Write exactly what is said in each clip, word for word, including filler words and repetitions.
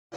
Omo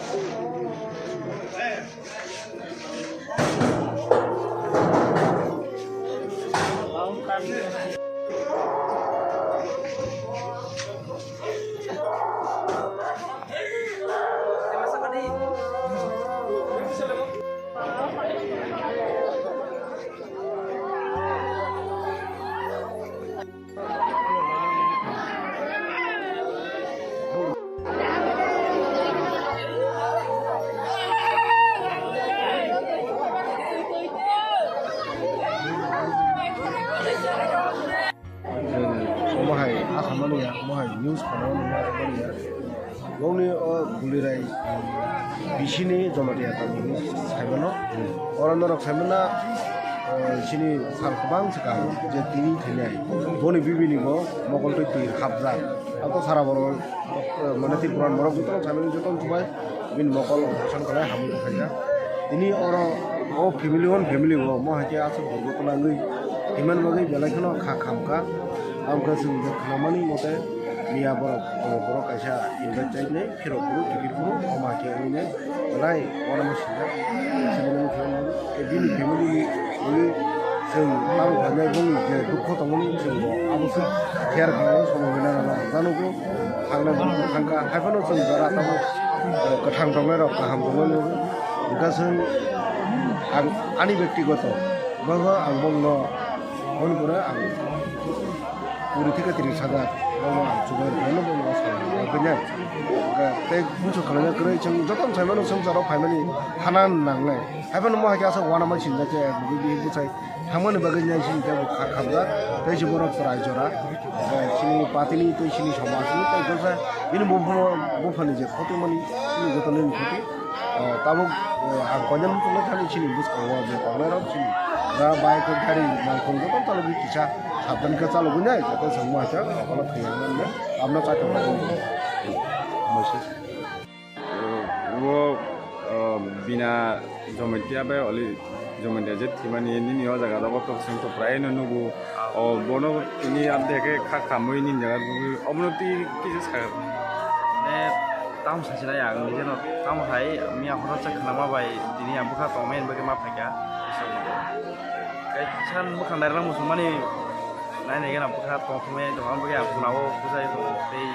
hai asamani ya, omo hai news khwnamani ya, asamani ya. Bongni o Gulirai bisini Jamatia tamni saimano. Oro norok saimana, eh, sini sal kwbang swkang je tini thinai. Boni bibini bo mokol twi twi hapjak. Ako sara borok, eh, mane Tripura borok jotono saimani jotono chubai bini mokol operation khlai hamwi rwkhaijak. Tini oro o family one family o mo hai khe aswk durgo kwlangwi himani bagwi belai kheno kha khamkha. Amkhe chwng je khnamani mote miya borok, borok kaisa invite chainai. Khirok phuru, tikir phuru, oma khe wngwi nai, belai uanama sinjak, sini nang khe wngmani, tei bini family ni wngwi chwng tamo khainai bongni je dukho tongmani chwng bo abo se share khlainai, somo hwnwi nana nang janugo, thangnai bwkhang thangkha, hai phano chwng jora tamo, eh, kwthang tongnai rok, kaham tongnai rok, hwnkha chwng ang ani bektigoto, bono ang bongno, boni pore ang. Kuri theke tris hajar, bono ang chubai rwkha, bono ang salai rwkha, bini. Hwnkhe tei buchuk khlaina kwrwi, chwng jotono sai mano, swngcharo phaimani hana nangnai. Haiphano mo hai khe aswk uanama sinjak khe, bwrwi bwsai thangmani bagwi nai sini tei bo kha khamjak, tei se borok chwrai jora. Hwnkhe chini party ni tei chini somaj ni tei bwsa bini buphano, buphani je khotwi mani, chini jotono ni khoti. Ah, tabuk, eh, ang koinani muchungwi thani chini bwskango je tongnairok chini. Ga bike, gari, nangkung joto chalogwi kisa sabdan khe chalogwi nai, joto chwng muicha okolog thwiyang nangya, abno chakha bagwi. Message. Wo, ah, bina Jamatia bai oli Jamatia je thwimani nini o jaga rogo tok song to prai no nugo. O bono tini abde khe kha khamwi nini jaga nugwi. Obono twi kisa sa. Ne, tamo sachilai ang nijeno tamo hai miya horo cha khnama bai tini ang bwkha tongmani bagwi ma phaikha. Tei san bwkha nairwkna muchungmani nainai gana bwkha tongthokmani tongma bagwi ang phunao bwchai tongo tei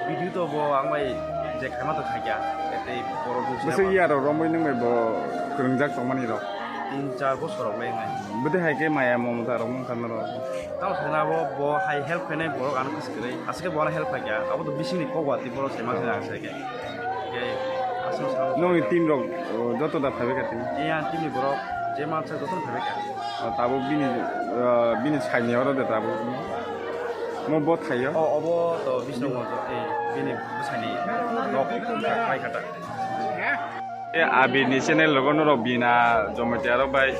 video to bo ang bai je khaima to khaikha tei borok bwswk ya rok romwi nwng bai bo kwrwngjak tongmani rok tin char bosor rok le wngnai. Bwtwi hai khe maya momota rok wngkha norok. Tamo sakna abo bo hai help khainai borok ano khe swkirwi aswk khe bo ano help khaikha abo to bisingni kok watwi borok se manse ang se khe. Khe aswk sa. Nokni team rok, o, joto da phaibai kha tini? Iya, team ni borok je mansa joto phaibai kha. O, tabuk bini, o, bini saini oro de tabuk. Mo bo thaio? O, obo to bisno mo to, eh, bini bwsani nok khai khata. E Abir ni channel rogo norok bina Jamatia rok bai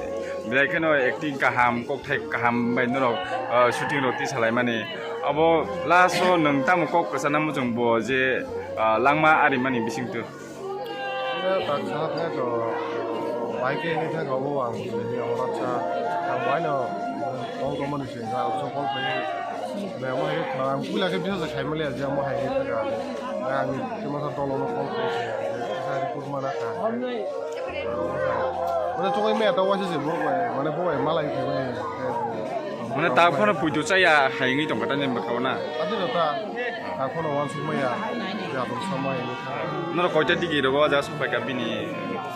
belai kheno acting kaham, kokthai kaham bai norok, ah, shooting rok tisalaimani. Abo last o nwng tamo kok kwchana muchung bo je, ah, langma arimani bisingtwi. Tabuk saha phai to bike ni thang abo ang sini oro cha ang bai no call tongmani sini ang so call phai. Be mo hai khna ang puila khe bisa khai mali aja mo hai khe thang ang ni khe masa dolo no call khai khe sa report mana kha. Ore to koi me ta waise se bo bai mane bo bai malai khe mane. Mane ta phano puitu chaya hai ngi tong kata nem bakha na. Adi ta ta phano wan suk maya ya bo samai ni kha. Noro koita digi rogo ja suk bai ka bini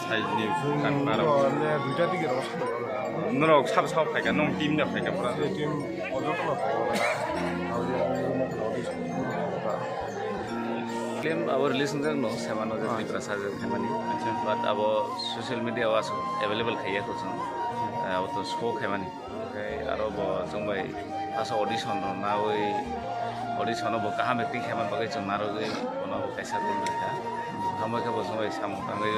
sai ni kan maro. Ne duita digi rogo suk bai. Norok sab sab phaikha, nong team da phaikha pura. Team ojok no phaikha. Film abo release wngjak no, semano je Tripura sajak khaimani. But abo social media o aswk available khaiya kho chwng. Abo to show khaimani. Oke, aro bo chwng bai asa audition rok nawi, audition o bo kaham acting khaima bagwi chwng narwgwi bono bo kaisa role rwkha. Hambai khe bo chwng bai samung tangwi,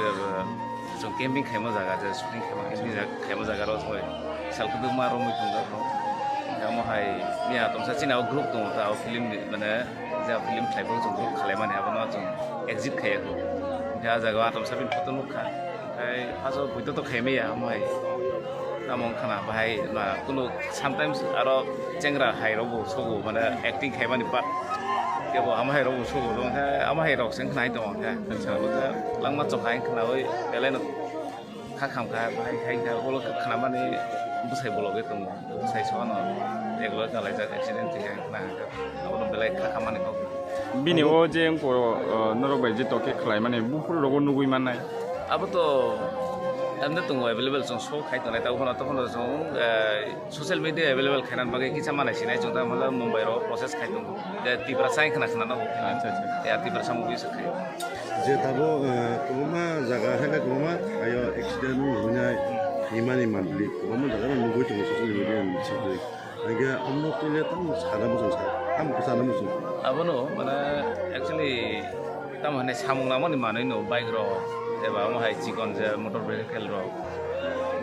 chwng camping khaima jaga je shooting khaima camping jaga, khaima jaga rok chwng bai sal kwbangma romwi tongjak rok. Omo hai miya tomsa chini o group tongo ta o film ni mane je film khlai bo chwng group khlai mani abono chwng exit khaiya kho. Hwnkhe ah jaga o ah tomsa bini photo nukha. Tei hajo buito to khaimaya amai. Tamo wngkha na bahai ma kunu sometimes aro chengra hai rokbo sogo mane acting khaimani part. Abo ama hai rok bo sugo dong khe, ama hai rok se khna tong khe. Acha. Abo khe langma chok hai khna oi belai no kha kham kha, hai khai kha, ulo khe khna mani bwsai bolok e tongo. Bwsai so no eglo dalai jak accident thai kha khna kha. Abo no belai kha kham mani kok. Bini o je wngkor, uh, norok bai je tok khe khlai mani buphuru rogo nugui mannai. Abo to emne tongo available chwng so khai tongnai ta ukhano tokhono chwng, eh, social media available khaina bagwi kisa manai sinai chwng ta mala Mumbai ro process khai tongo. Je Tiprasa hai khna khna no. Acha, acha. Ya Tiprasa movie se khai. Je tabo, eh, kwbangma jaga hai khe kwbangma ayo accident wngwi nai himani mantli kwbangma jaga no nugui tongo social media ni bisingtwi. Hingke omo twi le tamo sana muchung sa, tamo sana muchung. Abono mane actually tamo hinui samung nangmani manui no bike rok eba omo hai chikon je motor vehicle rok.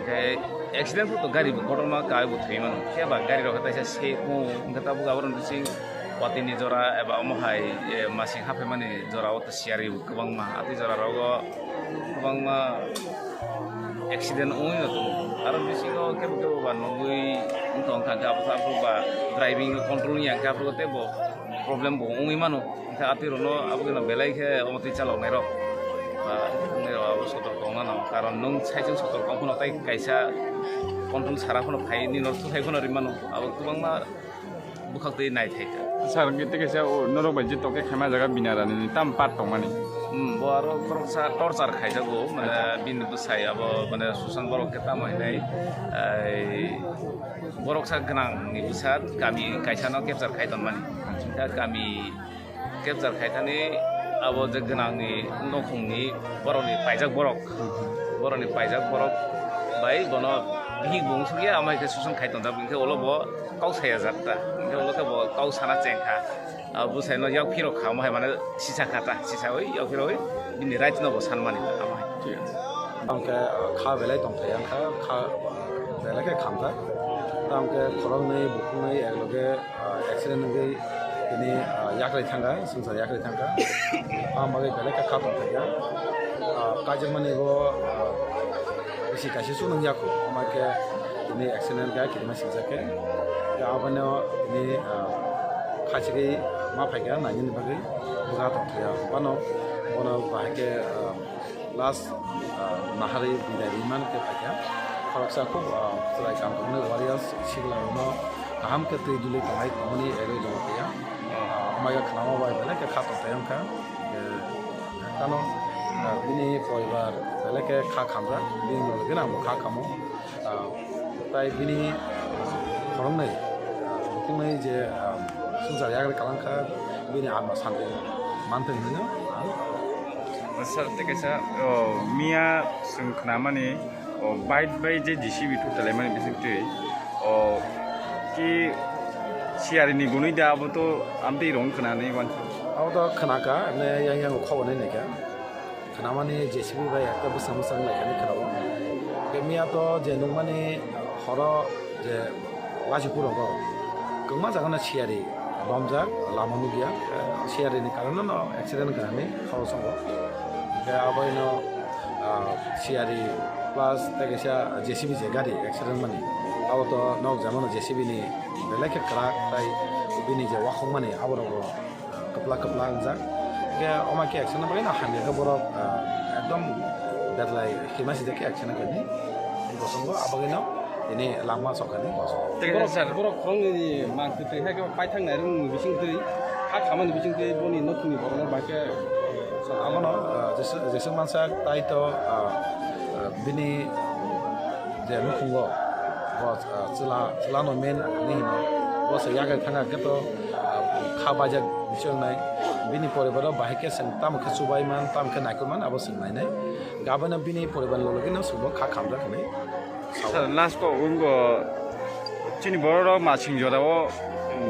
Hingke accident to gari bo kotorma kai bo thwi mano. Khe ba gari rok kaisa se o hingke tabuk abono bising watini jora eba omo hai, eh, masing haphaimani jora o to siyari kwbangma. Atwi jora rogo kwbangma accident wngwi no tongo. Aro bisingo kebo kebo ba nugwi wngtong kha, khe abo khe aphuru ba driving control wngya khe aphuru teibo problem bo wngwi mano. Hingkhe atwi rokno abo kheno belai khe omo twi chaloknai rok ba wngnairok abo sotok tongna nango. Karon nwng saichung sotok tong phano tei kaisa control sara phano phai nini no thusai phano ri mano. Abo kwbangma bwkhak twi naithai kha. Sir, hwnkhe tei kaisa o norok bai je tokhe khaima jaga bini arani ni tam part tongmani? Hmm, bo aro khoroksa torture khaijago, mane acha. Bini bwsai abo, mane, Susan borok khe tamo hinai, ai, boroksa gwnang ni bwsa kami kaisa no capture khai tonmani. Acha. Kha kami capture khai thani abo je gwnangni nukhungni borokni paijak borok, borokni paijak borok bai bono bihik bo wngsukya, amai khe susan khai tonjak, hinkhe ulo bo kok saya jak ta, hinkhe ulo khe bo kok sana cheng kha. Ah, bwsai no yak phirok kha, omo hai mane sisa kha ta, sisa oi yak phirok oi bini right no bo sanmani ta, omo hai. Thik ase. Ang khe, ah, kha belai tong thai, ang kha, kha belai khe kham kha. Tamo khe khoroknwi, bukhuknwi, ekloge, ah, accident wngwi tini, ah, yakrwi thangkha, swngchar yakrwi thangkha. Ang bagwi belai khe kha tongthokya. Ah, kaijakmani bo, ah, bisi kaisa chunang yakho, omo khe tini accident khe kirima singjak khe. Khe abono tini, ah, khachigwi ma phaikha nainani bagwi bwkha tongthokya. Bono, bono bahai khe, ah, last, ah, naharwi bidai rwi man khe phaikha. Khoroksa khub, ah, chwrai kam tongmani warriors, sikla rokno kaham khe twi duli tongnai tongmani eroi rwngya. Ah, omo khe khnama bai belai khe kha tongthai wngkha. Eh, tano, ah, bini poribar belai khe kha khamjak, bini loge nang bo kha khamo. Ah, tai bini khoroknwi, ah, bukhuknwi je, ah, swngchar yakrwi kwlangkha, bini atma santi manthung hinwi no ang. Sir, tei kaisa, oh, miya chwng khnamani, oh, bike bai je J C B thutalaimani bisingtwi, oh, ki siyarini gunui da abo to amtwi rong khnani wansuk. Abo to khnaka, emne yang yang khobor nai naikha. Khnamani J C B bai ekta bwswng bwswng lai kani khwnao. Khe miya to je nukmani horo je Lachipuro go kwbangma jaga no siyari bomjak, lama nukya, siyari ni karon no accident khnani khoroksa go. Khe abo no, ah, siyari plus tei kaisa J C B je gari accident mani abo to nok jama no J C B ni belai khe kwrak tai bini je wakhok mani abo rok bo kwplak kwplak wngjak. Hingke omo khe action no bagwi no hamya khe borok, ah, ekdom betlai khima sijak khe action no khe ni bosongo abagwi no tini langma sok khe ni bosongo. Borok, sir, borok khoroknwi ni mang kwtwi hai khe paithak nai rwngni bising twi, ha khamani bising twi boni nukhungni borok no bai khe abono, ah, jeswk, jeswk mansak tai to, ah, ah, bini je nukhungo bo, ah, chwla, chwla no men hinwi hino. Bo se yakrwi thangkha khe to, ah, kha baijak bichwk nai. Bini poribaro bahai khe chwng tamo khe chubai man, tamo khe naikolman abo chwng nainai. Gabana bini poribar ni logi no chwngbo kha khamjak hinwi sao. Sir, last o wngbo chini borok rok masing jora o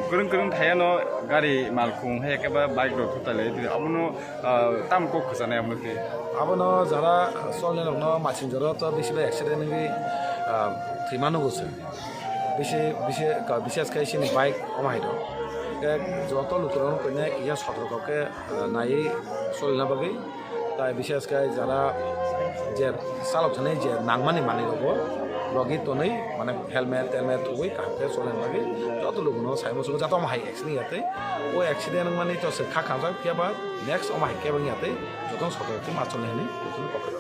kwrwng kwrwng thai ano gari malkhung hai khe ba bike rok thutai lai abono Ah, tamo kok kwchanai amo khe? Abono jara solnai rokno masing jora to bisi bai accident wngwi, ah, thwima nugo se. Bisi, bisi, ka, bises khe chini bike omo hai rok. Khe joto lukurokno koinai kisa sotorko khe, ah, naiwi solina bagwi. Tai bises khe jara je chalok thani je nangmani manwi rogo, Logi tonwi mane helmet telmet thugwi kaham khe cholna bagwi joto lukuno saimung sugo, jato omo hai accident ya tei o accident wngmani to se kha khamjak phiya ba next omo hai khe wngya tei jotono soto khe ma cholnai hinwi jotono kokre.